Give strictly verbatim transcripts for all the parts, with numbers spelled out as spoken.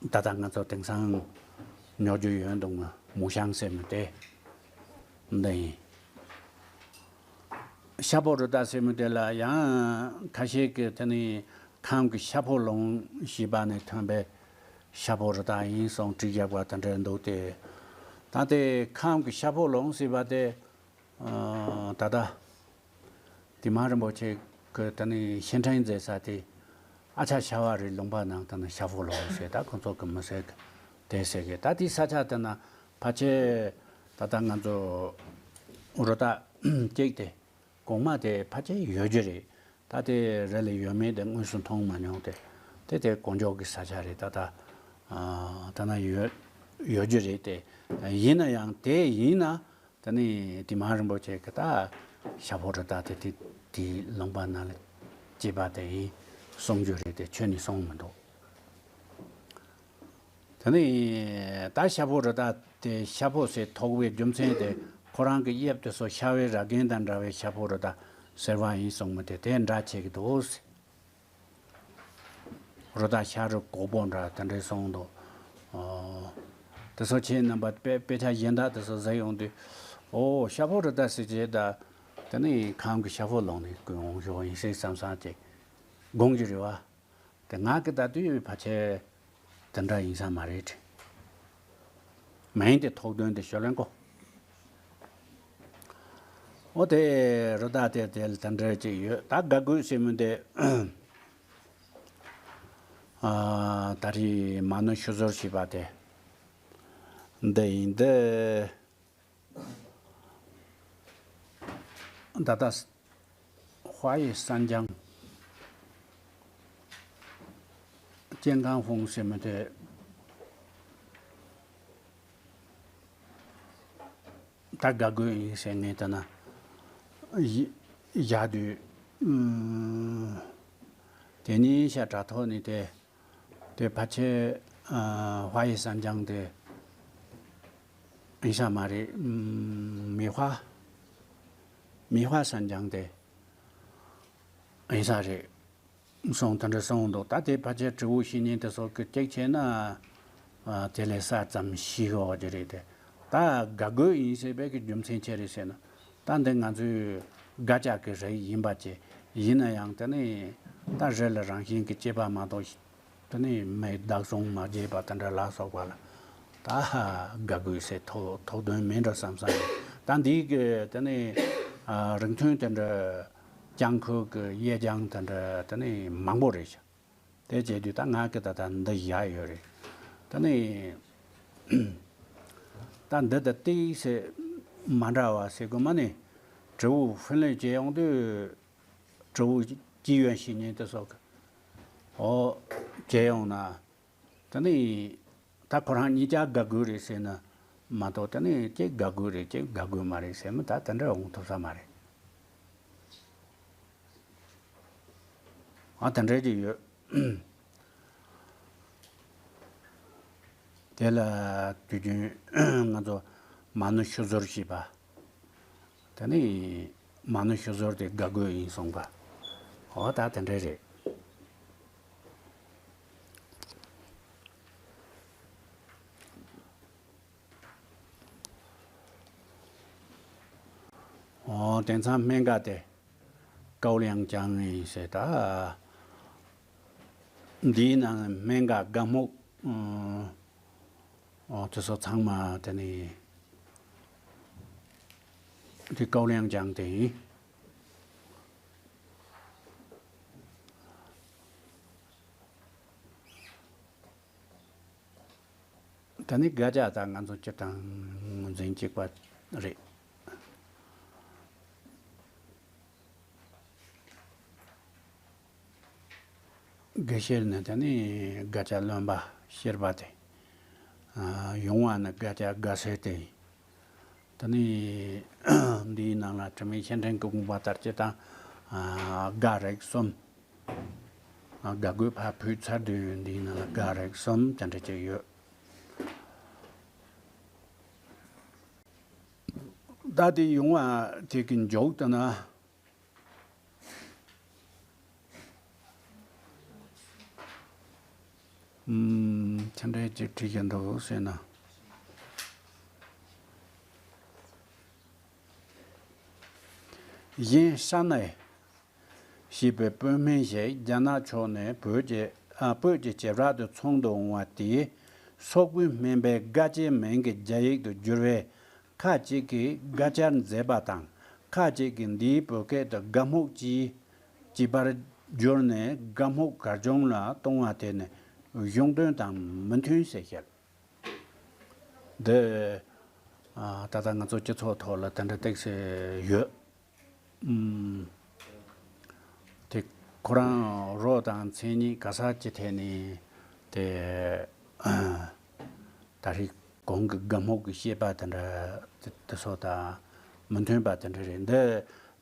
ད་ལྟ་ང་ཚོ་དེང་སང་ཉོ་རྒྱུ་ཡོད་འདུག་མུ་ཤང་ཟེར་མི་དེ་འདི་ཡིན། ཤ་ཕོ་རི་དྭགས་ཟེར་མི་དེ་ལ་ཡང་ཁ་ཤས་ཀྱིས་དེ་ནི་ཁམས་ཀྱི་ཤ་ཕོ་ལུང་ཞེས་པ་ནས་ཐོན་པའི་ཤ་ཕོ་རི་དྭགས་ཡིན་གསུངས་བྲིས་བཞག་པ་དེ་འདྲ་འདུག་སྟེ། ད་ལྟའི་ཁམས་ཀྱི་ཤ་ཕོ་ལུང་ཟེར་བ་དེ། ཨ། ད་ལྟ་དེ་མ་རིན་པོ་ཆེ་གི་ད་ནི་བཤད་ཁྲིད་མཛད་ས་དེ་ཨ་ཅག་ཤ་བ་རི་ལུང་པ་ནང་ད་ནི་ཤ་ཕོ་ལུང་ཟེར། ད་ཁོང་ཚོ་གི་མི་ཟེར་གི་དེ་ཟེར་གི། ད་དེ་ས་ཆ་དེ་ན་ཕལ་ཆེར་ད་ལྟ་ང་ཚོ་རི་དྭགས་གཅིག་དེ་གོང་མ་དེ་ཕལ་ཆེར་ཡོད་རྒྱུ་རེད། ད་དེ་རི་ལ་ཡོད་མེད་དེ་དངོས་སུ་མཐོང་མ་མྱོང་སྟེ། དེ་དེ་གོ་འཇོག་གི་ས་ཆ་རེད། ད་ལྟ་ཨ་ད་ན་ཡོད་ཡོད་རྒྱུ་རེད་དེ། ཡིན་ན་ཡང་དེ་ཡིན་ན། དེ་ནི་དེ་མ་རིན་པོ་ཆེ་གི་ད་ཤ་ཕོ་རི་དྭགས་དེ་དེ་དེའི་ལུང་པ་ནང་ལ་སྐྱེས་པ་དེ་ཡིན་གསུང་རྒྱུ་རེད་དེ། ཁྱོན་ནས་གསུང་མི་འདུག་དེ་ནི་ད་ཤ་ཕོ་རི་དྭགས་དེ་ཤ་ཕོ་ཟེར་ཐོགས་པའི་རྒྱུ་མཚན་དེ་ཁོ་རང་གི་དབྱིབས་དེ་ཚོ་ཤ་བའི་ར་རྒན་དང་འདྲ་བའི་ཤ་ཕོ་རི་དྭགས་ཟེར་བ་ཡིན་གསུང་མི་དེ་དེ་འདྲ་བྱེད་ཀྱི་འདུག་ཟེར། རི་དྭགས་ཤ་རུས་གོག་པོ་འདྲ་དེ་འདྲའི་སོང་འདུག་ཨོ། དེ་ཚོ་ཁྱེད་རྣམ་པ་དཔེ་དཔེ་ཆ་གཞན་དག་དེ་ཚོ་གཟིགས་ཡོང་དུས། ཨོ། ཤ་ཕོ་རི་དྭགས་ཟེར་བྱས་ད། དེ་ནི་ཁམས་ཀྱི་ཤ་ཕོ་ལུང་ནས་བརྐོས་འོང་ཞོག་ཡིན་སྲིད་བསམ་བསམ་ཅིག་དགོངས་ཀྱི་རེད་བ། དེ་ང་གི་ད་དུས་ཕལ་ཆེར་དེ་འདྲ་ཡིན་ས་མ་རེད། མིང་དེ་ཐོགས་དོན་དེ་ཞུ་ལེན་གོ། འོ། དེ་རི་དྭགས་དེ་དེ་ལ་དེ་འདྲ་ཅིག་ཡོད། ད་དགའ་དགོད་ཟེར་མི་དེ། ཨ། ད་རེས་མ་ནུ་ཤུ་ཟུར་ཞེས་པ་དེ་འདི་ཡིན། འདི་ད་ལྟ་ཧྭ་ཡི་གསན་རྐྱང་ཅན་ཀང་ཧྥུང་ཟེར་མི་དེ། ད་དགའ་དགོད་ཡིན་ཟེར་ངས་ད་ན་བཞག་དུས། ཨུམ། དེ་ནས་ཤ་དྲ་ཐོག་ནས་དེ་དེ་ཕལ་ཆེར་ཧྭ་ཡི་གསན་རྐྱང་དེ་ཡིན་ས་མ་རེད། ཨུམ། མེ་ཧྭ་མེ་ཧྭ་གསན་རྐྱང་དེ་ཡིན་ས་རེད། སོང་། དེ་འདྲ་སོང་འདུག་ད་དེ་ཕལ་ཆེར་དྲིལ་བུ་བཤེས་གཉེན་དེ་ཚོ་གི་གཅིག་བྱས་ན། ཨ། དེ་ལས་གསར་ཙམ་ཞིག་འོག་གི་རེད་དེ། ད་དགའ་དགོད་ཡིན་ཟེར་བའི་གི་རྒྱུ་མཚན་ཅི་རེད་ཟེར་ན། ད་འདི་ང་ཚོའི་སྒ་ཅག་གི་རིགས་ཡིན་པ་བཅས། ཡིན་ན་ཡང་དེ་ནི་ད་རི་ལ་རང་བཞིན་གྱི་སྐྱེས་པ་མ་གཏོགས། དེ་ནི་མི་བདག་བཟུང་མ་བྱས་པ་དེ་འདྲ་ལ་སོགས་པ་ལ་ད་དགའ་དགོད་ཟེར་ཐོགས་ཐོགས་དོན་མེད་འགྲོ་བསམ་བསམ་རེད། ད་འདི་གི་དེ་ནི་ཨ་རིགས་མཐུན་དེ་འདྲ། ལྗང་ཁུ་གི་གཡས་ལྗང་དེ་འདྲ་དེ་ནི་མང་པོ་རེད་ཤག་དེ་བྱས་དུས་ད་ང་གི་ད་ལྟ་འདི་བཞག་ཡོད་རེད། དེ་ནི་ད་འདི་ད་ཏིག་ཙེ་མ་འདྲ་བ་ཟེར་དགོས་མ་ནི། དྲིལ་བུ་ཧྥིན་ལེན་བྱས་ཡོང་དུས། དྲིལ་བུ་སྐྱིད་ཡོན་བཤེས་གཉེན་དེ་སོགས་ཀྱིས། ཨོ། བྱས་ཡོང་ན། དེ་ནི་ད་ཁོ་རང་གཉིས་ཀ་དགའ་དགོད་རེད་ཟེར་ན་མ་གཏོགས། དེ་ནི་གཅིག་དགའ་དགོད་རེད། གཅིག་དགའ་དགོད་མ་རེད་ཟེར་མི་ད་དེ་འདྲ་འོང་ཐུབ་ས་མ་རེད། ཨ། དེ་འདྲ་ཅིག་ཡོད། དེ་ལ་དུས་རྒྱུན་ང་ཚོ་མ་ནུ་ཤུ་ཟུར་ཞེས་པ། དེ་ནི་མ་ནུ་ཤུ་ཟུར་དེ་དགའ་དགོད་ཡིན་གསུངས་པ། འོ། ད་དེ་འདྲ་རེད། འོ། དེང་སང་སྨན་སྒ་དེ་ཀའོ་ལིང་ཅང་ཡིན་ཟེར་ད། འདིའི་ནང་སྨན་སྒ་སྒ་སྨུག་ཨོ། དེ་ཚོ་ཚང་མ་དེ་ནི་དེ་ཀའོ་ལིང་ཅང་དེ་ཡིན། ད་ནི་སྒ་ཅག་དང་ང་ཚོ་སྤྱིར་བཏང་ངོས་འཛིན་གཅིག་པ་རེད། སྒ་ཤེར་ནི་ད་ནི་སྒ་ཅག་རློན་པ་ཤེར་པ་དེ། ཨ། ཡོང་བ་ནི་སྒ་ཅག་སྒ་སེར་དེ་ཡིན། ད་ནི་འདིའི་ནང་ལ་དྲི་མེད་བཤེས་སྤྲིང་གི་དགོངས་པ་ལྟར་སྤྱིར་བཏང་། ཨ། སྒ་རིགས་གསུམ། ཨ། སྒ་དགོད་ཕར་ཕུད་ཚར་དུས་འདིའི་ནང་ལ་སྒ་རིགས་གསུམ་དེ་འདྲ་ཅིག་ཡོད། ད་དེ་ཡོང་བ་དེ་གི་མཇུག་ཏུ་ན། ཨུམ། ད་ དེ་འདྲའི་ཅིག་བྲིས་ཀྱི་འདུག་ཟེར་ན། གཞན་ས་ནས་ཞེས་པའི་བོད་སྨན་ཞིག་རྒྱ་ནག་ཕྱོགས་ནས་བོད་ཀྱི་ཨ་བོད་ཀྱི་བྱེ་བྲག་ཏུ་ཚོང་དུ་འོང་བ་དེས་སོག་པོའི་སྨན་པའི་དགའ་སྐྱེད་མིང་གི་རྒྱ་ཡིག་ཏུ་བསྒྱུར་བས། ཁ་ཅིག་གིས་དགའ་སྐྱར་མཛད་པ་དང་། ཁ་ཅིག་གིས་འདིའི་བོད་སྐད་དུ་དགའ་སྨུག་ཅེས་ཅེས་པར་བསྒྱུར་ནས་དགའ་སྨུག་གར་སྦྱོང་ལ་གཏོང་བ་དེ་ནི་གཞུང་དོན་དང་མི་མཐུན་ཟེར་བཤད། འདི་ཨ་ད་ལྟ་ང་ཚོ་སྤྱི་ཚོགས་ཐོག་ལ་དེ་འདྲ་ཏོག་ཙམ་ཡོད། ཨུམ། དེ་ཁོ་རང་རོ་དང་མཚན་ཉིད་ག་ས་ཅི་ཐད་ནས་དེ་ད་རེས་གོང་གི་དགའ་སྨུག་གི་བཤད་པ་དེ་འདྲ་དེ་དེ་ཚོ་དང་མི་མཐུན་པ་དེ་འདྲ་རེད། འདི་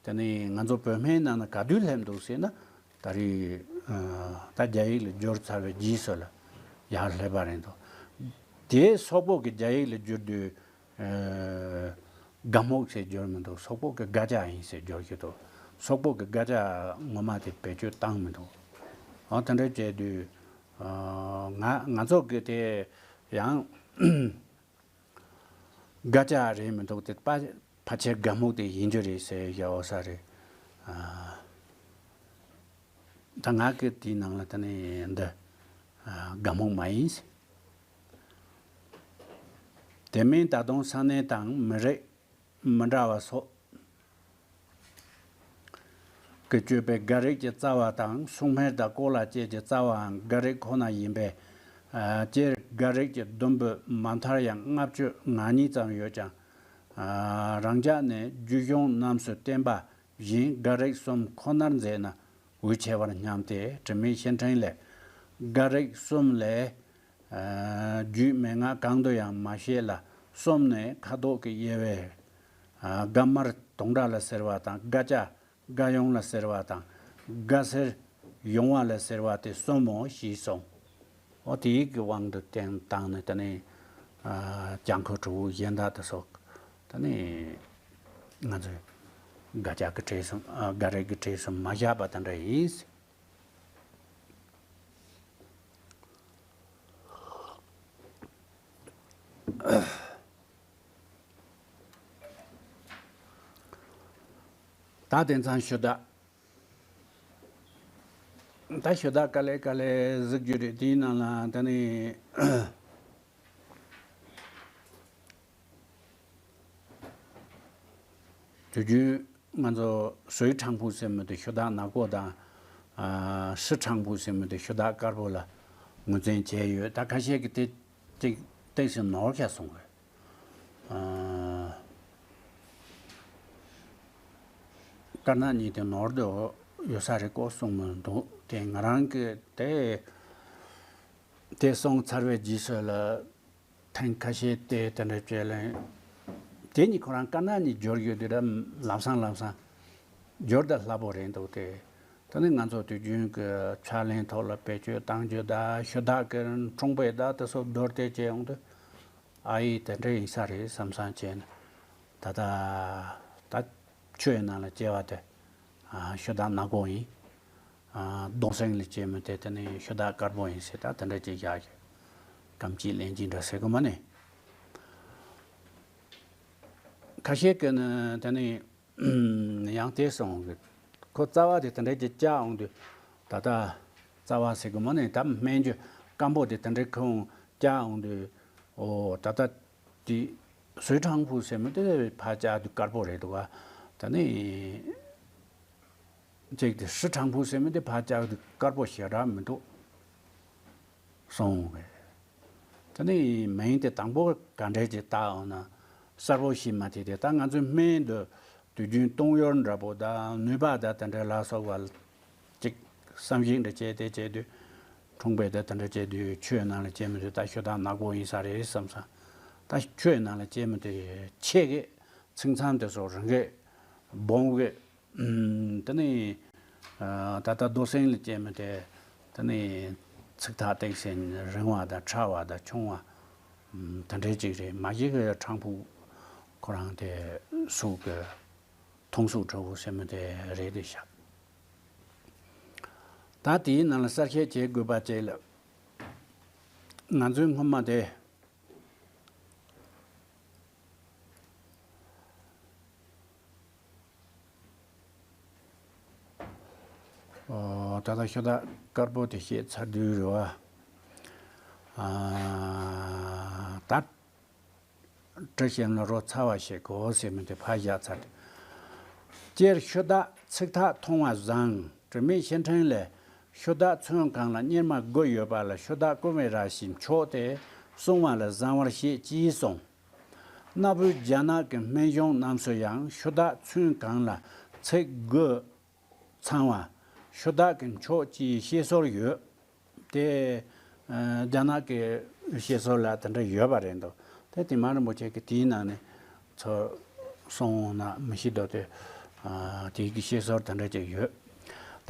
དེ་ནས་ང་ཚོ་བོད་སྨན་ནང་ན་ག་དུས་སླེབས་འདུག་ཟེར་ན། ད་རེས་ཨ་ད་རྒྱ་ཡིག་ལ་བསྒྱུར་ཚར་བའི་རྗེས་སུ་ལ་ཡར་སླེབས་པ་རེད་འདུག་དེ་སོག་པོ་གི་རྒྱ་ཡིག་ལ་བསྒྱུར་དུས། ཨ་དགའ་སྨུག་ཟེར་བསྒྱུར་མི་འདུག་སོག་པོ་གི་དགའ་སྐྱ་ཡིན་ཟེར་བསྒྱུར་གྱི་འདུག་སོག་པོ་གི་དགའ་སྐྱ་ངོ་མ་དེ་བེད་སྤྱོད་བཏང་མི་འདུག་འོ་དེ་འདྲ་བྱས་དུས། ཨ་ང་ང་ཚོ་གི་དེ་ཡང་དགའ་སྐྱ་རེད་མི་འདུག་དེ་ཕ་ཕལ་ཆེར་དགའ་སྨུག་དེ་ཡིན་རྒྱུ་རེད་ཟེར་ཡ་འོ་ས་རེད། ཨ་ད་ང་གི་དེའི་ནང་ལ་དེ་ནས་འདི་ཨ་དགའ་སྨུག་མ་ཡིན་ཟེར། དེ་མིན་ད་དུང་ས་གནས་དང་མི་རིགས་མི་འདྲ་བ་སོགས་ཀྱིས་སྤྱོད་པའི་སྒ་རིགས་ཀྱི་རྩ་བ་དང་སྲུང་མེར་དང་ཀོ་ལ་བཅས་ཀྱི་རྩ་བའང་སྒ་རིགས་ཁོ་ན་ཡིན་པས། ཨ་སྤྱིར་སྒ་རིགས་ཀྱི་བསྡོམས་པོས་མ་མཐར་ཡང་ལྔ་བཅུ་ང་གཉིས་ཙམ་ཡོད་ཀྱང་། ཨ་རང་ཅག་ནི་རྒྱུད་གཞུང་རྣམས་སུ་བསྟན་པ་བཞིན་སྒ་རིགས་གསུམ་ཁོ་ནར་མཛད་ན་འོས་ཆེ་བར་སྙམ་སྟེ། དྲི་མེད་ཤེར་ཕྲེང་ལས། སྒ་རིགས་གསུམ་ལས་ཨ་རྒྱུད་མན་ངག་གང་དུ་ཡང་མ་བཤད་ལ། གསུམ་ནི་ཁ་དོག་གི་དབྱེ་བས། ཨ་སྒ་དམར་དུང་འདྲ་ལ་ཟེར་བ་དང་། སྒ་སྐྱ་སྒ་གཡོན་ལ་ཟེར་བ་དང་། སྒ་སེར་གཡུང་བ་ལ་ཟེར་བ་དེ་གསུམ་མོ་ཞེས་གསུངས། འོ་དེའི་གི་དབང་དུ་བཏང་བཏང་ནས་དེ་ནས་ཨ་སྐྱ་འཁོར་དྲུག་པོ་གཞན་དག་དེ་སོགས་དེ་ནས་ང་ཚོས་སྒ་སྐྱ་གི་གྲས་སུ་ཨ་སྒ་རིགས་ཀྱི་གྲས་སུ་མ་བཞག་པ་དེ་འདྲ་ཡིན། ད་དེང་སང་ཞུ་དག་ད་ཞུ་དག་དཀའ་ལས་དཀའ་ལས་གཟིགས་རྒྱུ་རེད། དེའི་ནང་ལ་ད་ནི། དུས་རྒྱུན་ང་ཚོ་ཟོའི་ཕྲེང་ཕུག་ཟེར་མི་དེ་ཞུ་དག་ནག་པོ་དང་། ཨ་ཧྲི་ཕྲེང་ཕུག་ཟེར་མི་དེ་ཞུ་དག་དཀར་པོ་ལ་ངོས་འཛིན་བྱས་ཡོད། ད་ཁ་ཤས་ཀྱིས་དེ་ཏིག་ཏིག་ཙམ་ནོར་ཤག་གསུང་གི། ཨ་དཀར་ནག་གཉིས་དེ་ནོར་དུ་ཡོད་ས་རེད་ཀོ་གསུང་མི་འདུག་དེ་ང་རང་གིས་དེ་དེ་གསུང་ཚར་བའི་རྗེས་སུ་ལ། ཐེངས་ཁ་ཤས་དེ་དེ་འདྲ་བྱས་ལན། དེ་གཉིས་ཁོ་རང་དཀར་ནག་གཉིས་སྦྱོར་ཡོད་དུས་ར་ལམ་སང་ལམ་སང་སྦྱོར་ད་སླ་པོ་རེད་འདུག་སྟེ། དེ་ནི་ང་ཚོ་དུས་རྒྱུན་གྱི་ཕྱག་ལེན་ཐོག་ལ་བེད་སྤྱོད་གཏང་རྒྱུ་དང་ཞུ་དག་གི་འཁྲུངས་པའི་ཟླ་དེ་ཚོ་མདོར་བསྡུས་བྱས་ཡོང་དུས། ཨ་ཡི་དེ་འདྲ་ཡིན་ས་རེད་བསམ་བསམ་བྱས་ནས། ད་ལྟ་ད་ཆུ་ཡི་ནང་ལ་སྐྱེ་བ་དེ། ཨ་ཞུ་དག་ནག་པོ་ཡིན། ཨ་རྡོ་སེང་ལ་སྐྱེས་མི་དེ་དེ་ནི་ཞུ་དག་དཀར་པོ་ཡིན་ཟེར། ད་དེ་འདྲ་ཅིག་བཞག་གི། གམ་གཅིག་ལན་གཅིག་འདྲ་ཟེར་གི་མ་ནི། ཁ་ཤས་ཀྱིས་ནི་དེ་ནི་ཡང་དེ་གསུང་གི། ཁོ་རྩ་བ་དེ་དེ་འདྲ་ཅིག་བཅག་འོང་དུས། ད་ལྟ་རྩ་བ་ཟེར་གི་མ་ནི་ད་སྨན་རྒྱུ་སྐམ་པོ་དེ་དེ་འདྲ་ཁོང་བཅག་འོང་དུས། ཨོ་ད་ལྟ་དེ་ཟོའི་ཕྲེང་ཕུག་ཟེར་མི་དེ་ཕར་བཅག་དུས་དཀར་པོ་རེད་འདུག་ག་ད་ནི། གཅིག་དེ་ཧྲི་ཕྲེང་ཕུག་ཟེར་མི་དེ་ཕར་བཅག་དུས་དཀར་པོ་ཞེ་དྲག་མི་འདུག་གསུངས་པས། དེ་ནི་མིང་དེ་དང་པོ་ག་འདྲས་ཅིག་བཏགས་འོང་ན་གསལ་པོ་ཞིག་མ་ཐེ་དེ། ད་ང་ཚོའི་སྨན་དུ་དུས་རྒྱུན་བཏུང་ཡོར་འདྲ་པོ་དང་ནུས་པ་དང་དེ་འདྲ་ལ་སོགས་པ་ཅིག་བསམ་གཞིག་འདྲ་བྱས་ཏེ་བྱས་དུས། འཁྲུངས་པའི་དེ་དེ་འདྲ་བྱས་དུས་ཆུའི་ནང་ལ་སྐྱེས་མི་དེ་ད་ཞུ་དག་ནག་པོ་ཡིན་ས་རེད་བསམ་སོང་། ད་ཆུའི་ནང་ལ་སྐྱེས་མི་དེ་ཆེ་གི་ཚིག་མཚམས་དེ་སོགས་རིང་གི་སྦོམ་གི། ཨུམ། དེ་ནས་ཨ་ད་ལྟ་རྡོ་སེང་ལ་སྐྱེས་མི་དེ། དེ་ནས་ཚིག་ཐག་ཏིག་ཙམ་རིང་བ་དང་ཕྲ་བ་དང་ཆུང་བ། ཨུམ། དེ་འདྲའི་ཅིག་རེད། མ་གཞི་གི་ཕྲེང་ཕུག་ཁོ་རང་དེ་སུག་གི་ཐུང་སུག་ཁྲ་བོ་ཟེར་མི་དེ་རེད་དེ་ཤག་ད་དེའི་ནང་ལ་གསལ་བཤད་བྱེད་དགོས་པ་ཅིག་ལ། ང་ཚོའི་སྔོན་མ་དེ། ཨོ། ད་ལྟ་ཤོ་སྟག་དཀར་པོ་དེ་བཤད་ཚར་དུས་རེད་བ། ཨ། ད་དྲི་ཞིམ་ལ་རོ་ཚ་བ་ཞིག་གོ་ཟེར་མི་དེ་ཕར་བཞག་ཚར་ཏེ། སྤྱིར་ཤོ་སྟག་ཚིག་ཐག་མཐོང་བ་བཟང་། དྲི་མེད་ཤིང་ཕྲན་ལས། ཤོ་སྟག་ཚོན་གང་ལ་གཉེར་མ་དགུ་ཡོད་པ་ལ་ཤོ་སྟག་ཀུན་བའི་ར་བཞིན་མཆོག་སྟེ་གསུང་བ་ལ་བཟང་བར་བཤད་ཅེས་གསུངས། གནའ་བོའི་རྒྱ་ནག་གི་སྨན་གཞུང་རྣམས་སུ་ཡང་ཤོ་སྟག་ཚོན་གང་ལ་ཚིག་དགུ་ཚང་བ་ཤོ་སྟག་གི་མཆོག་ཅེས་བཤད་སྲོལ་ཡོད། དེ་ཨ་རྒྱ་ནག་གི་བཤད་སྲོལ་ལ་དེ་འདྲ་ཡོད་པ་རེད་འདུག་དེ་དེ་མ་རིན་པོ་ཆེ་གིས་དེའི་ནང་ནས་ཚུར་སོང་ན་མི་ཤེས་འདུག་དེ་ཨ་དེའི་གི་བཤད་སྲོལ་དེ་འདྲ་ཅིག་ཡོད།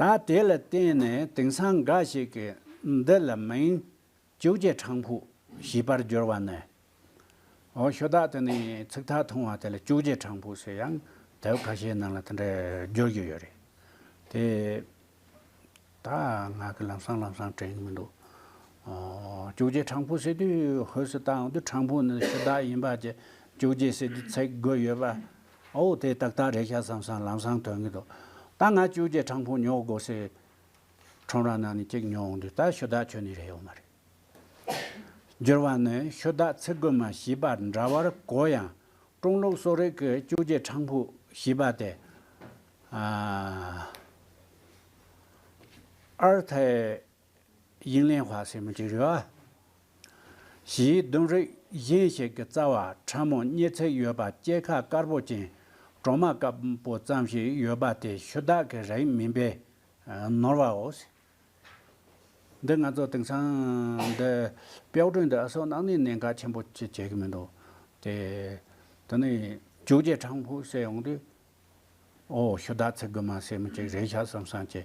ད་དེ་ལ་བརྟེན་ནས་དེང་སང་འགའ་ཞིག་གིས་འདི་ལ་མིང་བཅོ་བརྒྱད་ཕྲེང་ཕུག་ཞེས་པར་བསྒྱུར་བ་ནི། འོ། ཤོ་སྟག་དེ་ནི་ཚིག་ཐག་ཐུང་བ་དེ་ལ་བཅོ་བརྒྱད་ཕྲེང་ཕུག་ཟེར་ཡང་དེབ་ཁ་ཤས་ནང་ལ་དེ་འདྲ་བསྒྱུར་གྱི་ཡོད་རེད། དེ་ད་ང་གི་ལམ་སང་ལམ་སང་དྲན་གྱི་མི་འདུག་འོ། བཅོ་བརྒྱད་ཕྲེང་ཕུག་ཟེར་དུས་ཧོས་སུ་བཏང་དུས་ཕྲེང་ཕུག་ནི་ཤོ་སྟག་ཡིན་པ་ཅེ། བཅོ་བརྒྱད་ཟེར་དུས་ཚིག་དགུ་ཡོད་པ། འོ། དེ་ཏག་ཏག་རེད་ཤག་བསམ་བསམ་ལམ་སང་ཐོན་གྱི་འདུག་ད་ང་བཅོ་བརྒྱད་ཕྲེང་ཕུག་ཉོ་དགོས་ཟེར་ཁྲོམ་ར་ནང་ནས་གཅིག་ཉོ་འོང་དུས་ད་ཤོ་སྟག་ཁྱོན་ནས་རེད་ཡོད་མ་རེད། བསྒྱུར་བ་ནི་ཤོ་སྟག་ཚིག་དགུ་མ་ཞེས་པ་འདྲ་བར་གོ་ཡང་ཀྲུང་ལུགས་གསོ་རིག་གི་བཅོ་བརྒྱད་ཕྲེང་ཕུག་ཞེས་པ་དེ། ཨ། ཨར་ཐའི་དབྱིན་ལེན་ཧྭ་ཟེར་མི་ཅིག་རེད་བ། ཞེས་ལྡུམ་རིགས་གཞན་ཞིག་གི་རྩ་བ་ཕྲ་མོ་གཉེར་ཚིག་ཡོད་པ་སྐྱེས་ཁ་དཀར་པོ་ཅན་གྲོ་མ་དཀར་པོ་ཙམ་ཞིག་ཡོད་པ་དེ་ཤོ་སྟག་གི་རིགས་མིན་པས་ནོར་བའོ། འདི་ང་ཚོ་དེང་སང་འདི་པའོ་ཀྲུང་འདི་ཨ་སོགས་ནང་ནས་གནད་འགག་ཆེན་པོ་ཅིག་བྱེད་ཀྱི་མི་འདུག་དེ་དེ་ནས་བཅོ་བརྒྱད་ཕྲེང་ཕུག་ཟེར་ཡོང་དུས། ཨོ། ཤོ་སྟག་ཚིག་དགུ་མ་ཟེར་མི་ཅིག་རེད་ཤག་བསམ་བསམ་བྱས།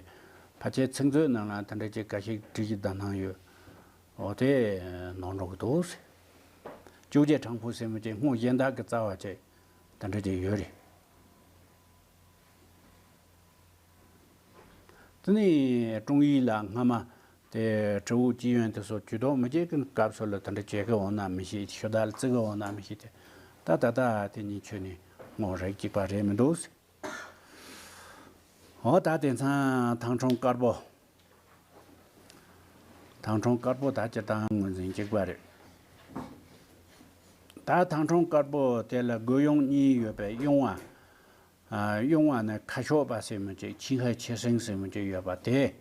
ཕལ་ཆེར་ཚིག་མཛོད་ནང་ལ་དེ་འདྲ་ཅིག་འགའ་ཞིག་བྲིས་ཀྱི་བསྡད་སྣང་ཡོད། ཨོ། དེ་ནོར་འགྲོ་གི་འདུག་ཟེར། བཅོ་བརྒྱད་ཕྲེང་ཕུག་ཟེར་མི་ཅིག་སྔོན་གཞན་དག་གི་རྩ་བ་ཅིག་དེ་འདྲ་ཅིག་ཡོད་རེད། དེ་ནས་ཀྲུང་ཡུལ་ལ་སྔ་མ་དེ་ཁྲིའུ་སྐྱིད་ཡོན་དེ་ཚོ་ཇུས་གཏོགས་མི་བྱེད་ཀྱི་སྐབས་སུ་ལ་དེ་འདྲ་བྱེད་ཀྱི་འོང་ན་མི་ཤེས། ཤོ་སྟག་ལ་བརྩི་གི་འོང་ན་མི་ཤེས་ཏེ། ད་ད་ལྟ་དེ་གཉིས་ཆོས་ནི་སྔོན་རིགས་གཅིག་པ་རེད་མི་འདུག་འོ། ད་དེང་སང་ཐང་ཁྲོང་དཀར་པོ། ཐང་ཁྲོང་དཀར་པོ་ད་སྤྱིར་བཏང་ངོས་འཛིན་གཅིག་པ་རེད། ད་ཐང་ཁྲོང་དཀར་པོ་དེ་ལ་རྒོད་གཡོན་གཉིས་ཡོད་པའི་གཡོན་བ། ཨ། གཡོན་བ་ནི་ཁ་ཤོག་པ་ཟེར་མི་ཅིག་ཆིང་ཧའེ་ཆེ་སེང་ཟེར་མི་ཅིག་ཡོད་པ་དེ།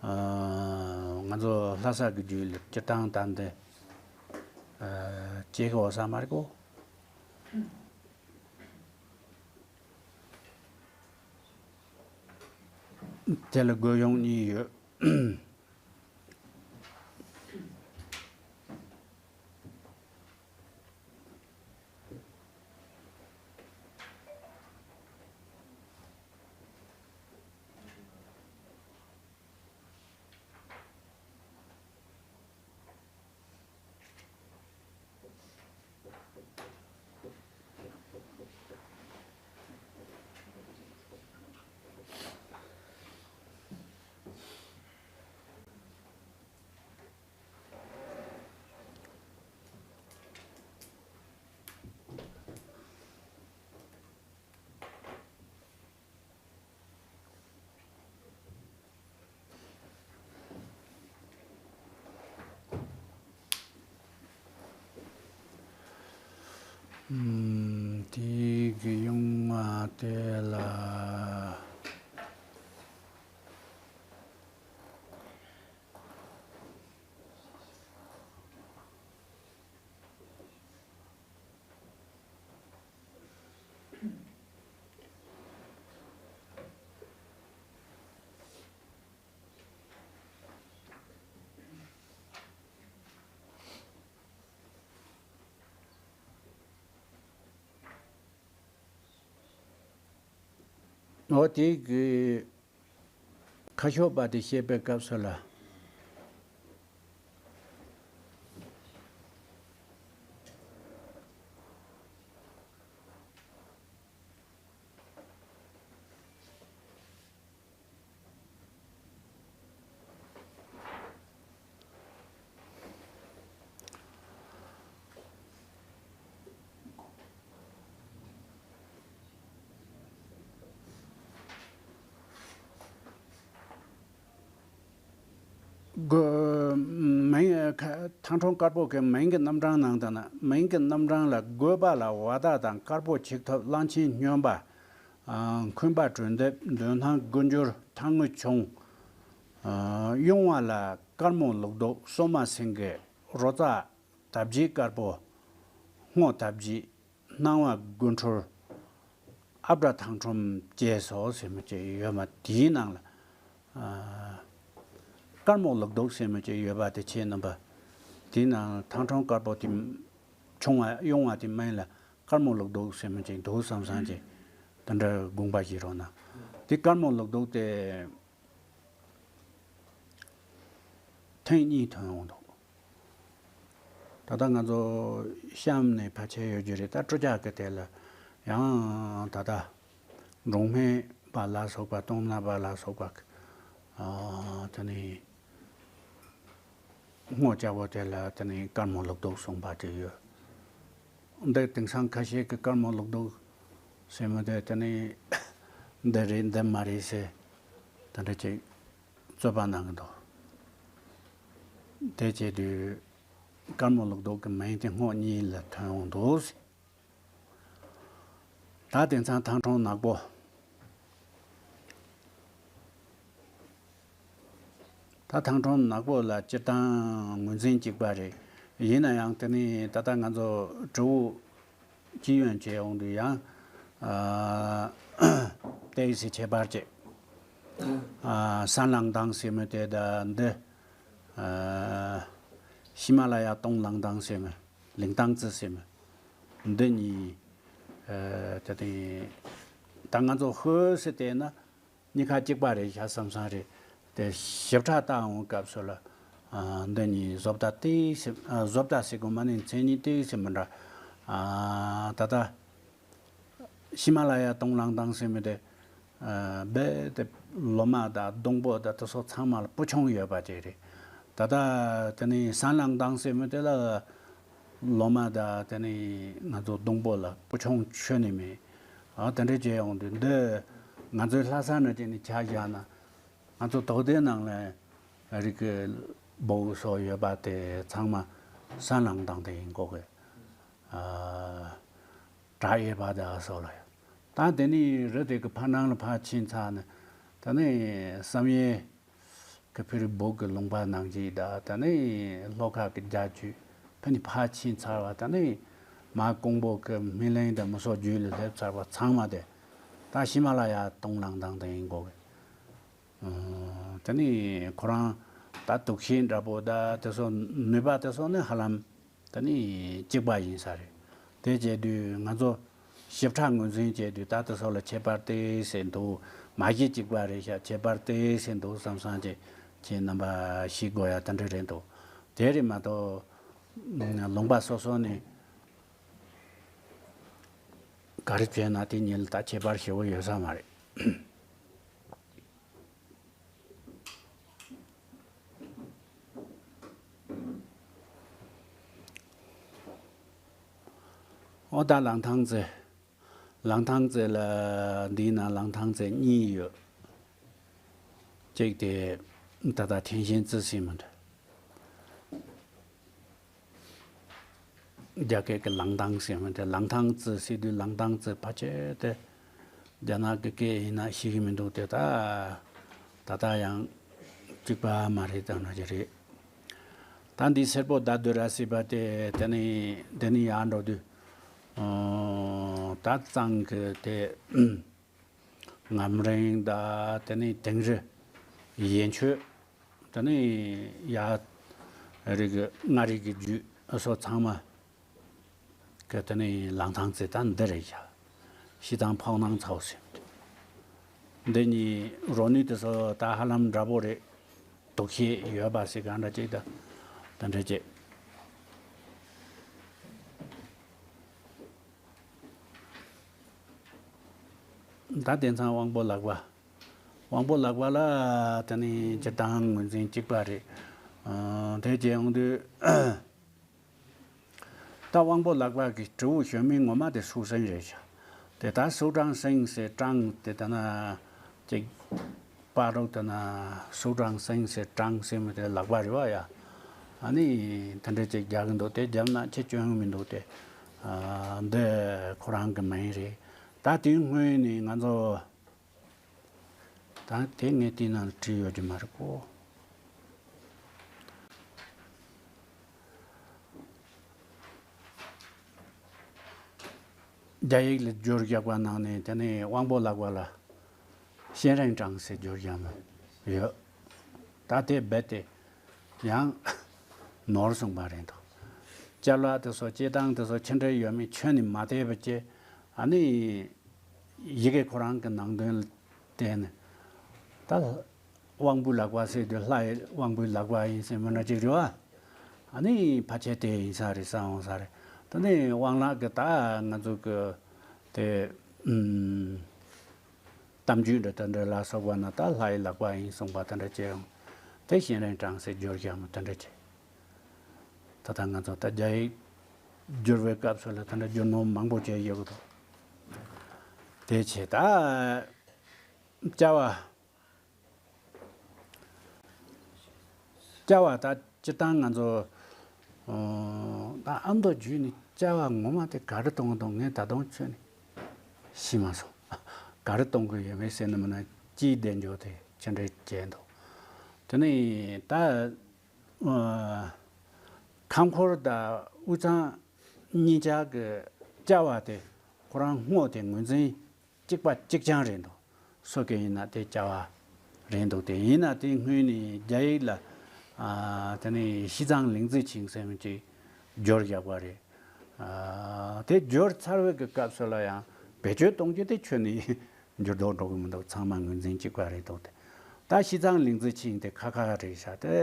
ཨ། ང་ཚོ་ལྷ་ས་གི་རྒྱུད་ལ་སྤྱིར་བཏང་ད་འདི། ཨ། སྐྱེས་ཀྱི་འོ་ས་མ་རེད་གོ། དེ་ལ་རྒོད་གཡོན་གཉིས་ཡོད། ཨུམ། དེ་གི་གཡོན་མ་དེ་ལ། འོ། དེ་གི་ཁ་ཤོག་པ་དེ་བཤད་པའི་སྐབས་སུ་ལ། དགོས། མིང་། ཁ། ཐང་ཁྲོམ་དཀར་པོ་གི་མིང་གི་རྣམ་གྲངས་ནང་དུ་ན། མིང་གི་རྣམ་གྲངས་ལ་དགོས་པ་ལ་བ་དག་དང་། དཀར་པོ་ཆིག་ཐོབ་གླང་ཆེན་སྨྱོན་པ། ཨ། འཁོན་པ་གྲོས་འདེབས། འདོད་སྣང་དགུ་འགྱུར་ཐང་དངུལ་ཆུང་། ཨ། གཡུང་བ་ལ་དཀར་མོ་ལུག་མདོག་སོ་མ་སེང་གེ། རོ་ཙ་དར་བརྒྱད་དཀར་པོ། སྔོ་དར་བརྒྱད། སྣང་བ་དགུ་འཕྲུལ། ཨ་བྲ་ཐང་ཁྲོམ་བཅས་སོ་ཟེར་མི་ཅིག་ཡོད་མ། དེའི་ནང་ལ། ཨ། དཀར་མོ་ལུག་མདོག་ཟེར་མི་ཅིག་ཡོད་པ་དེ་ཁྱེད་རྣམ་པ། དེའི་ནང་ཐང་ཁྲོམ་དཀར་པོ་དེ་ཆུང་བ་གཡུང་བ་དེ་མིང་ལ་དཀར་མོ་ལུག་མདོག་ཟེར་མི་ཅིག་འདུག་བསམ་བསམ་ཅིག་དེ་འདྲ་དགོངས་པ་བཞེས་རོགས་གནང་། དེ་དཀར་མོ་ལུག་མདོག་དེ་ཐེངས་གཉིས་ཐོན་ཡོང་འདུག། ད་ལྟ་ང་ཚོ་གཤམ་ནས་ཕལ་ཆེར་ཡོད་རྒྱུ་རེད། ད་སྤྲོ་འཆམ་གི་དེ་ལ་ཡང་ད་ལྟ་འབྲོང་སྨན་པ་ལ་སོགས་པ། སྟོང་ན་པ་ལ་སོགས་པ། ཨ། དེ་ནས་སྔོ་སྐྱ་བོ་དེ་ལ་དེ་ནས་དཀར་མོ་ལུག་མདོག་གསུངས་པ་དེ་ཡོད། འདི་དེང་སང་ཁ་ཤས་ཀྱིས་དཀར་མོ་ལུག་མདོག་ཟེར་མི་དེ་དེ་ནས་འདི་རེད་འདི་མ་རེད་ཟེར་དེ་འདྲ་ཅིག་རྩོད་པ་གནང་གི་འདུག། དེ་བྱས་དུས་དཀར་མོ་ལུག་མདོག་གི་མིང་དེ་སྔོ་གཉིས་ལ་ཐོན་ཡོང་འདུག། ད་དེང་སང་ཐང་ཁྲོམ་ནག་པོ། ད་ཐང་ཁྲོམ་ནག་པོ་ལ་སྤྱིར་བཏང་ངོས་འཛིན་གཅིག་པ་རེད། ཡིན་ན་ཡང་དེ་ནི་ད་ལྟ་ང་ཚོ་དྲིལ་བུ་སྤྱི་ཡོངས་བྱས་ཡོང་དུས་ཡང་། ཨ། ཏོག་ཙམ་ཁྱད་པར་བྱས། ཨ། སན་ལང་ཏང་ཟེར་མི་དེ་དང་འདི། ཨ། ཧི་མ་ལ་ཡ་སྟོང་ལང་ཏང་ཟེར་མི། ལིང་ཏང་ཙི་ཟེར་མི། འདི་གཉིས། ཨ། དེ་དེ་ད་ང་ཚོ་ཧོས་ཟེར་བལྟས་ན་གཉིས་ཀ་གཅིག་པ་རེད་ཤག་བསམ་བསམ་རེད། དེ་ཞིབ་ཕྲ་ལྟ་འོང་སྐབས་སུ་ལ། ཨ། འདི་གཉིས་བཟོ་ལྟ་ཏོག་ཙམ། ཨ། བཟོ་ལྟ་ཟེར་དགོས་མ་ནི་མཚན་ཉིད་ཏོག་ཙམ་མི་འདྲ། ཨ། ད་ལྟ་ཧི་མ་ལ་ཡ་སྟོང་ལང་ཏང་ཟེར་མི་དེ། ཨ། རྦད་དེ་ལོ་མ་དང་སྡོང་པོ་དང་དེ་ཚོ་ཚང་མ་ལ་སྤུ་ཆུང་ཡོད་པ་དེ་རེད། ད་ལྟ་དེ་ནི་སན་ལང་ཏང་ཟེར་མི་དེ་ལ་ལོ་མ་དང་དེ་ནི་ང་ཚོ་སྡོང་པོ་ལ་སྤུ་ཆུང་ཁྱོན་ནས་མེད། ཨ། དེ་འདྲ་བྱས་ཡོང་དུས་འདི་ང་ཚོའི་ལྷ་ས་ནང་བྱས་ནས་ཆ་བཞག་ན། ང་ཚོ་དོག་སྡེ་ནང་ལ་རིགས་ཀྱི་སྦུག་སོགས་ཡོད་པ་དེ་ཚང་མ་སན་ལང་ཏང་དེ་ཡིན་གོ་གི། ཨ། བྲག་གཡས་པ་དང་སོགས་ལ། ད་དེ་ནས་རི་དེ་གི་ཕར་ནང་ལ་ཕར་ཕྱིན་ཚར་ནས། ད་ནི་བསམ་ཡས་ཀྱི་ཕེ་རི་སྦུག་གི་ལུང་པ་ནང་བཞིན་དང་། ད་ནི་ལྷོ་ཁ་གི་རྒྱ་ཆུ་ཕ་ནི་ཕར་ཕྱིན་ཚར་བ། ད་ནི་མར་ཀོང་པོ་གི་སྨིན་གླིང་དང་མི་སོག་རྒྱུད་ལ་སླེབས་ཚར་བ་ཚང་མ་དེ་ད་ཧི་མ་ལ་ཡ་སྟོང་ལང་ཏང་དེ་ཡིན་གོ་གི། ཨ། དེ་ནས་ཁོ་རང་ད་དུག་ཤེད་འདྲ་པོ་ད་དེ་ཚོ་ནུས་པ་དེ་ཚོ་ནི་ཧ་ལམ་དེ་ནི་གཅིག་པ་ཡིན་ས་རེད། དེ་བྱས་དུས་ང་ཚོ་ཞིབ་ཕྲ་ངོས་འཛིན་བྱས་དུས་ད་དེ་ཚོ་ལ་ཁྱད་པར་ཏོག་ཙམ་འདུག། མ་གཞི་གཅིག་པ་རེད་ཤག། ཁྱད་པར་ཏོག་ཙམ་འདུག་བསམ་བསམ་བྱས་ཁྱེད་རྣམ་པ་ཤེས་དགོས་ཡ་དེ་འདྲ་རེད་འདུག། དེ་རེད་མ་གཏོགས་ལུང་པ་སོ་སོ་ནས་ག་རེ་བྱས་ན་དེ་གཉིས་ལ་ད་ཁྱད་པར་ཞེ་པོ་ཡོད་ས་མ་རེད། ཨོ་ད་གླང་ཐང་རྩེ། གླང་ཐང་རྩེ་ལ། འདིའི་ནང་གླང་ཐང་རྩེ་གཉིས་ཡོད། གཅིག་དེ་ད་ལྟ་天心རྩེ་ཟེར་མི་འདྲ། རྒྱ་སྐད་ཀྱི་གླང་ཐང་ཟེར་མི་དེ། གླང་ཐང་རྩེ་ཟེར་དུས་གླང་ཐང་རྩེ་ཕལ་ཆེར་དེ་རྒྱ་ནག་གི་སྐད་ཡིན་ན་ཤེས་ཀྱི་མི་འདུག་དེ། ད་ད་ལྟ་ཡང་གཅིག་པ་མ་རེད་དང་འདྲ་ཅིག་རེད། ད་འདི་སེར་པོ་ཟླ་སྡུད་ར་སྲིད་པ་དེ། དེ་ནི་དེ་ནི་ཡར་འགྲོ་དུས། ཨོ། ད་གཙང་གི་དེ། ངམ་རིང་དང་། དེ་ནས་དིང་རི། ཡན་ཆོད། དེ་ནས་ཡ། རི་གི་མངའ་རིས་ཀྱི་རྒྱུད་སོགས་ཚང་མ་གི་དེ་ནས་གླང་ཐང་རྩེ་ད་འདི་རེད་ཤག། ཤི་ཐང་ཕག་ནང་ཚའོ་ཟེར། འདི་གཉིས་རོ་ནུས་དེ་ཚོ་ད་ཧ་ལམ་འདྲ་པོ་རེད། དུག་ཤེད་ཡོད་པ་ཟེར་གང་འདྲ་ཅིག་ད་དེ་འདྲ་ཅིག། ད་དེང་སང་དབང་པོ་ལག་པ། དབང་པོ་ལག་པ་ལ་དེ་ནི་སྤྱིར་བཏང་ངོས་འཛིན་གཅིག་པ་རེད། ཨ། དེ་བྱས་ཡོང་དུས་ད་དབང་པོ་ལག་པ་གི་དྲིལ་བུ་ཞོན་མིན་ངོ་མ་དེ་སུག་སེང་རེད་ཤག། དེ་ད་སུག་ཀྲང་སེང་ཟེར། ཀྲང་དེ་ད་ན་ཅིག་ པ་རོག་དེ་ན་སུ་ཀྲང་སེང་ཟེར་ཀྲང་ཟེར་མི་དེ་ལག་པ་རེད་བ་ཡ། ཨ་ནི་དེ་འདྲ་ཅིག་རྒྱག་གི་འདུག་དེ་རྒྱབ་ན་ཁྱེད་སྐྱོན་མི་འདུག་དེ། ཨ་འདི་ཁོ་རང་གི་མིང་རེད། ད་དེའི་སྔོན་ནས་ང་ཚོ། ད་དེ་ངས་དེའི་ནང་ལ་བྲིས་ཡོད་ཀྱི་མ་རེད་གོ། རྒྱ་ཡིག་ལ་སྒྱུར་བཞག་པ་ནང་ནས་དེ་ནས་དབང་པོ་ལག་པ་ལ་ཤེན་རེན་ཀྲང་ཟེར་སྒྱུར་བཞག་མ་ཡོད། ད་དེ་རྦད་དེ་ཡང་ནོར་སོང་པ་རེད་འདུག་ཅ་ལག་དེ་ཚོ་སྐྱེལ་སྟངས་དེ་ཚོ་ཕྱི་འབྲེལ་ཡོད་མེད་ཁྱོན་ནས་མ་བལྟས་པ་བྱས། ཨ་ནི་ཡི་གེ་ཁོ་རང་གི་ནང་དོན་ལ་བལྟས་ནས། ད་དབང་པོའི་ལག་པ་ཟེར་དུས་ལྷའི་དབང་པོའི་ལག་པ་ཡིན་ཟེར་མི་འདྲ་ཅིག་རེད་བ། ཨ་ནི་ཕལ་ཆེར་དེ་ཡིན་ས་རེད་བསམ་འོང་ས་རེད། ད་ནི་དབང་ལག་གི་ད་ང་ཚོ་གི་དེ་ཨུམ། གཏམ་རྒྱུད་འདྲ་དེ་འདྲ་ལ་སོགས་པ་ན་ད་ལྷའི་ལག་པ་ཡིན་གསུངས་པ་དེ་འདྲ་བྱས་ཡོང་། དེ་ཤེན་རེན་ཀྲང་ཟེར་སྒྱུར་བཞག་མ་དེ་འདྲ་བྱས། ད་ལྟ་ང་ཚོ་ད་རྒྱ་ཡིག་བསྒྱུར་བའི་སྐབས་སུ་ལ་དེ་འདྲ་རྒྱུ་ནོར་མང་པོ་བྱས་ཡོད་འདུག་དེ་བྱས་ད་བཅའ་བ། བཅའ་བ་ད་སྤྱིར་བཏང་ང་ཚོ་ཨོ་ད་ཨ་མདོ་རྒྱུད་ནས་བཅའ་བ་ངོ་མ་དེ་ག་རེ་གཏོང་གི་འདུག་ངས་ད་དུང་ཁྱོན་ནས་ཤེས་མ་སོང་། ག་རེ་གཏོང་གི་ཡོད་མེད་ཟེར་ན་མིན་ན་ཅིའི་དལ་འབྱོར་དེ་ཅི་འདྲ་བྱས་འདུག་དེ་ནས་ད་ཨོ་ཁམས་ཁོར་དང་དབུས་གཙང་གཉིས་ཆར་གྱི་བཅའ་བ་དེ་ཁོ་རང་སྔོ་དེ་ངོས་འཛིན་གཅིག་པ་གཅིག་རྐྱང་རེད་འདུག་སོ་སྐྱེ་ཡིན་ན་དེ་བཅའ་བ་རེད་འདུག་དེ་ཡིན་ན་དེ་སྔོན་ནས་རྒྱ་ཡིག་ལ་ཨ་དེ་ནས་ཤི་ཙང་ལིང་ཙི་ཆིང་ཟེར་མི་ཅིག་སྦྱོར་བཞག་པ་རེད། ཨ་དེ་སྦྱོར་ཚར་བའི་གི་སྐབས་སུ་ལ་ཡང་བེད་སྤྱོད་གཏོང་རྒྱུ་དེ་ཁྱོན་ནས་འགྱུར་ལྡོག་འགྲོ་གི་མི་འདུག་ཚང་མ་ངོས་འཛིན་གཅིག་པ་རེད་འདུག་དེ་ད་ཤི་ཙང་ལིང་ཙི་ཆིང་དེ་ཁ་ཁ་རེད་ཤག་དེ་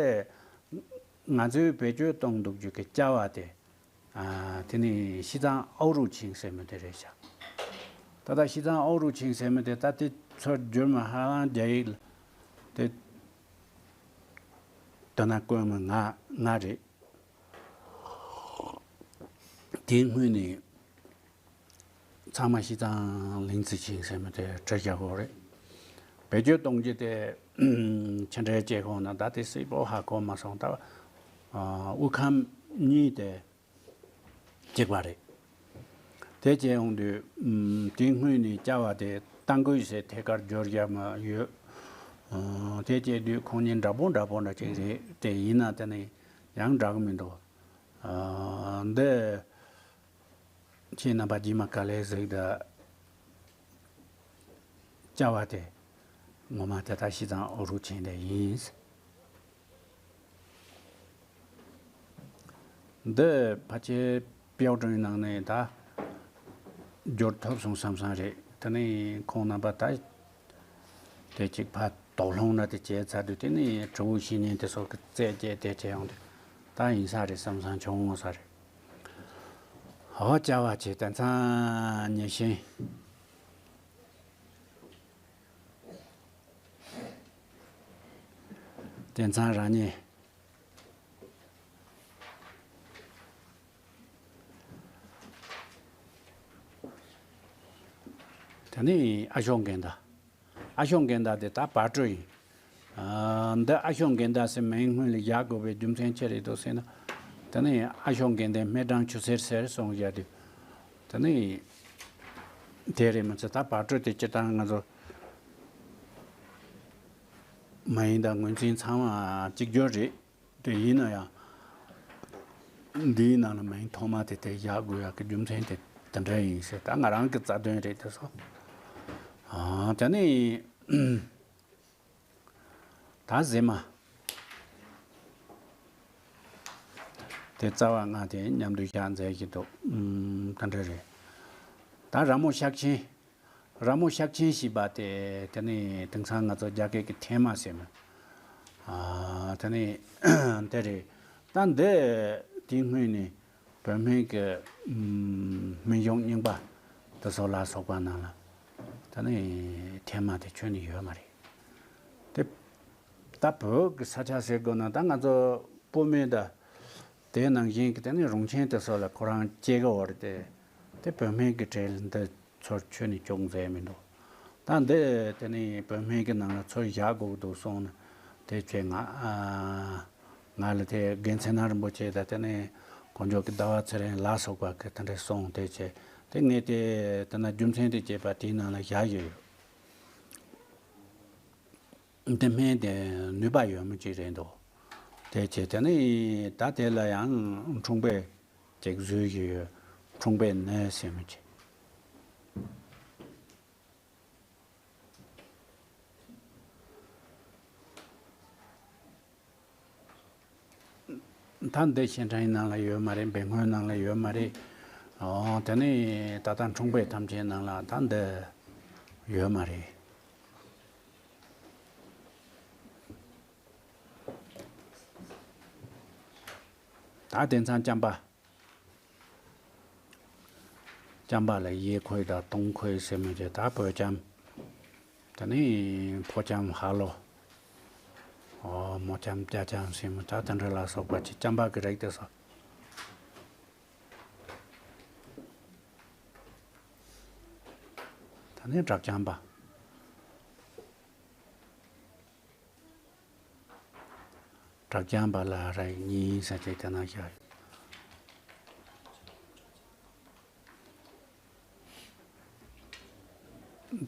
ང་ཚོས་བེད་སྤྱོད་གཏོང་འདུག་རྒྱུ་གི་བཅའ་བ་དེ། ཨ་དེ་ནས་ཤི་ཙང་ཨའུ་རུ་ཆིང་ཟེར་མི་དེ་རེད་ཤག་ད་ལྟ་ཤི་ཙང་ཨའུ་རུ་ཆིང་ཟེར་མི་དེ་ད་དེ་ཚོ་བསྒྱུར་མི་ཧ་ལམ་རྒྱ་ཡིག་ལ་དེ་དོན་ན་བཀོད་མི་ང་ང་རེད། དེའི་སྔོན་ནས་ཚང་མ་ཤི་ཙང་ལིང་ཙི་ཆིང་ཟེར་མི་དེ་བྲི་བཞག་གོ་རེད། བེད་སྤྱོད་གཏོང་རྒྱུ་དེ་ཕྱི་འབྲེལ་བྱེད་ཁོང་ན་ད་དེ་སྲིད་པོ་ཧ་གོ་མ་སོང་ད། དབུས་ཁམས་གཉིས་དེ་གཅིག་པ་རེད། དེ་བྱས་ཡོང་དུས་དེའི་སྔོན་ནས་བཅའ་བ་དེ་ཏང་ཀུའི་ཟེར་ཐད་ཀར་སྦྱོར་བཞག་མ་ཡོད། དེ་བྱས་དུས་ཁོང་གཉིས་འདྲ་པོ་འདྲ་པོ་འདྲ་ཅིག་རེད་དེ་ཡིན་ན་དེ་ནི་ཡང་འདྲ་གི་མི་འདུག་འདི་ཁྱེད་རྣམ་པ་རྗེས་མ་ག་ལེར་གཟིགས་དང་། བཅའ་བ་དེ་ངོ་མ་དེ་ད་ཤི་ཙང་ཨའུ་རུ་ཆིང་དེ་ཡིན། འདི་ཕལ་ཆེར་པེའོ་ཀྲུང་ནང་ནས་ད་འབྱོར་ཐུབ་སོང་བསམ་བསམ་རེད། དེ་ནས་ཁོང་རྣམ་པ་ད་དེ་གཅིག་ཕར་དོགས་སློང་འདྲ་དེ་བྱས་ཚར་དུས་དེ་ནས་དྲི་བ་བཤེར་མཁན་དེ་ཚོ་གི་རྩད་བཅད་དེ་བྱས་ཡོང་དུས་ད་ཡིན་ས་རེད་བསམ་བསམ་བྱུང་ས་རེད། ཧོ་བཅའ་བ་བྱས་དེང་སང་ཉེ་ཤིང་། དེང་སང་རང་ཉིད། དེ་ནས་ཨ་ཤོ་གན་ད། ཨ་ཤོ་གན་ད་དེ་ད་བར་སྤྲོད་ཡིན། ཨ་འདི་ཨ་ཤོ་གན་ད་ཟེར་མིང་སྔོན་ལ་བཞག་དགོས་པའི་རྒྱུ་མཚན་ཅི་རེད་འདུག་ཟེར་ན། དེ་ནས་ཨ་ཤོ་གན་དའི་སྨེ་སྦྲང་ཆུ་སེར་ཟེར་གསུངས་བཞག་དུས། དེ་ནས་དེ་རེད་མི་ཚེ་ད་བར་སྤྲོད་དེ་སྤྱིར་བཏང་ང་ཚོ་མ་ཡིན་ད་ངོས་འཛིན་ཚང་མ་གཅིག་གྱུར་རེད། དེ་ཡིན་ན་ཡང་འདིའི་ནང་ལ་མིང་ཐོག་མ་དེ་དེ་བཞག་དགོས་ཡག་གི་རྒྱུ་མཚན་དེ་དེ་འདྲ་ཡིན་ཟེར་ད་ང་རང་གི་རྩ་དོན་རེད་དེ་སོ། ཨ་དེ་ནས་ད་གཟེ་མ་དེ་རྩ་བ་ལྔ་དེ་མཉམ་དུ་བཞག་མཛད་ཀྱི་འདུག་ཨུམ་དེ་འདྲ་རེད། ད་ར་མོ་ཤག་ཆེན། ར་མོ་ཤག་ཆེན་ཞེས་པ་དེ་དེ་ནི་དེང་སང་ང་ཚོ་རྒྱ་སྐད་ཀྱི་ཐེངས་མ་ཟེར་མོད། ཨ་དེ་ནི་དེ་རེད། ད་འདི་དེའི་སྔོན་ནས་བོད་སྨན་གྱི་ཨུམ་སྨན་གཞུང་རྙིང་པ་དེ་ཚོ་ལ་སོགས་པ་ནང་ལ་དེ་ནི་ཐེངས་མ་དེ་ཁྱོན་ནས་ཡོད་མ་རེད། དེ་ད་བོད་ཀྱི་ས་ཆ་ཟེར་དགོས་ན་ད་ང་ཚོ་སྤོ་སྨན་ད་དེ་ནང་བཞིན་གྱི་དེ་ནི་རོང་ཆེན་དེ་ཚོ་ལ་ཁོ་རང་སྐྱེས་ཀྱི་ཡོད་རེད་དེ། དེ་བོད་སྨན་གྱི་གྲས་ལ་འདི་ཚོར་ཁྱོན་ནས་ཅུང་མཛད་མི་འདུག་ད་འདི་དེ་ནས་བོད་སྨན་གྱི་ནང་ལ་ཚུར་བཞག་དགོས་འདུག་གསུངས་ནས། དེ་བྱས་ང་ཨ་ང་ལ་དེ་རྒན་ཚེ་ན་རིན་པོ་ཆེ་དང་དེ་ནས་དཀོན་མཆོག་གི་ཟླ་བ་ཚེ་རིང་ལ་སོགས་པ་གི་དེ་འདྲ་གསུངས། དེ་བྱས་དེ་ངས་དེ་དེ་ན་རྒྱུ་མཚན་དེ་བྱས་པ་དེའི་ནང་ལ་བཞག་ཡོད། དེ་སྨན་དེ་ནུས་པ་ཡོད་མི་ཅིག་རེད་འདུག་དེ་བྱས་དེ་ནས་ད་དེ་ལ་ཡང་འཁྲུངས་པའི་ཅིག་བཟོས་ཀྱི་ཡོད། འཁྲུངས་པའི་ནད་ཟེར་མི་ཅིག་ད་འདི་ཕྱིར་དྲན་ནང་ལ་ཡོད་མ་རེད། འབད་བརྩོན་ནང་ལ་ཡོད་མ་རེད། ཨོ་དེ་ནས་ད་ལྟ་འཁྲུངས་པའི་ཐམས་ཅད་ནང་ལ་ད་འདི་ཡོད་མ་རེད། ད་དེང་སང་ལྕམ་པ། ལྕམ་པ་ལ་གཡས་ཁོལ་དང་སྟོང་ཁོལ་ཟེར་མི་དེ་ད་བོད་ལྕམ། དེ་ནས་ཕོ་ལྕམ་ཧ་ལོ། ཨོ་མོ་ལྕམ་རྒྱ་ལྕམ་ཟེར་མི་ད་དེ་འདྲ་ལ་སོགས་པ་ཅིག་ལྕམ་པ་གི་རིགས་དེ་ཚོ། ད་ནི་གྲགས་ལྕམ་པ། གྲགས་ལྕམ་པ་ལ་རིགས་གཉིས་ས་ཆ་དེ་ན་བཞག་ཡོད།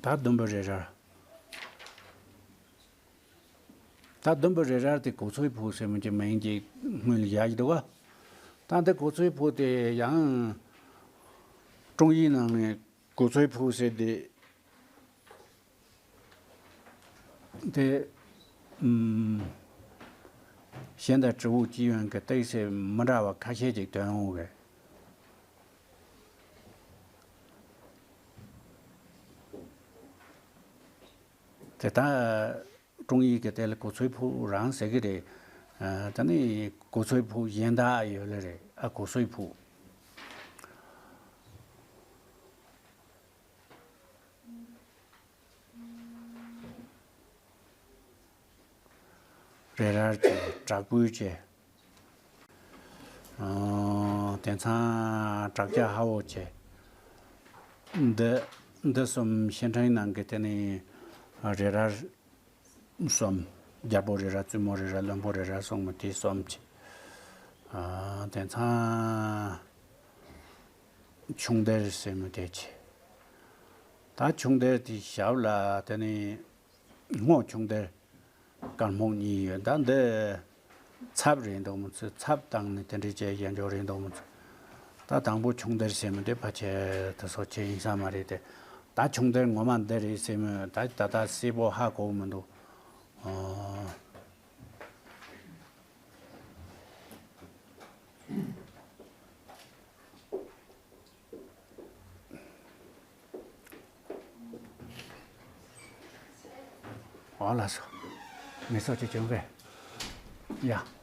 ད་ཟླུམ་པོ་རེ་རལ། ད་ཟླུམ་པོ་རེ་རལ་དེ་གོ་ཚོད་ཕུག་ཟེར་མི་གྱི་མིང་གི་སྔོན་ལ་བཞག་གི་འདུག་ག་ད་འདི་གོ་ཚོད་ཕུག་དེ་ཡང་། ཀྲུང་ཡིག་ནང་ནས་གོ་ཚོད་ཕུག་ཟེར་དེ། དེ། ཨུམ། གཞན་དང་དྲིལ་བུ་ཅི་ཡོན་གྱི་ཏིག་ཙེ་མི་འདྲ་བ་ཁ་ཤས་ཅིག་ཐོན་འོང་གི། དེ་ལྟར་ཀྲུང་ཡིག་གི་དེ་ལ་གོ་ཚོད་ཕུག་རང་ཟེར་གི་རེད། ཨ། ད་ནི་གོ་ཚོད་ཕུག་གཞན་དག་ཡོད་ལེ་རེད། ཨ། གོ་ཚོད་ཕུག་རེ་རལ་བྱས། དྲག་པོའི་བྱས། ཨ། དེང་སང་དྲག་ཆ་ཧ་བོ་བྱས། འདི་འདི་གསུམ་ཕྱིར་དྲན་ནང་གི་དེ་ནི་རེ་རལ་གསུམ། རྒྱལ་པོ་རེ་རལ། བཙུན་མོ་རེ་རལ། བློན་པོ་རེ་རལ་གསུམ་མོ་དེ་གསུམ་བྱས། ཨ། དེང་སང་ཆུང་སྡེར་ཟེར་མི་དེ་བྱས། ད་ཆུང་སྡེར་དེ་ཞབས་ལ་དེ་ནི་སྔོ་ཆུང་སྡེར། དཀར་སྨུག་གཉིས་ཡོད། ད་འདི་ཚབ་རེད་འདུག་མི་ཚོད། ཚབ་བཏང་ནས་དེ་འདྲ་བྱས་ཡན་འཇོག་རེད་འདུག་མི་ཚོད། ད་དང་པོ་ཆུང་སྡེར་ཟེར་མི་དེ་ཕལ་ཆེར་དེ་ཚོ་ཆེ་ཡིན་ས་མ་རེད་དེ། ད་ཆུང་སྡེར་ངོ་མ་འདི་རེད་ཟེར་མི་ད་ད་ལྟ་གསལ་པོ་ཧ་གོ་མི་འདུག་ཨོ། ཨོ་ལགས་སོ། མི་སོགས་ཀྱི་གྱོང་གས། ཡ།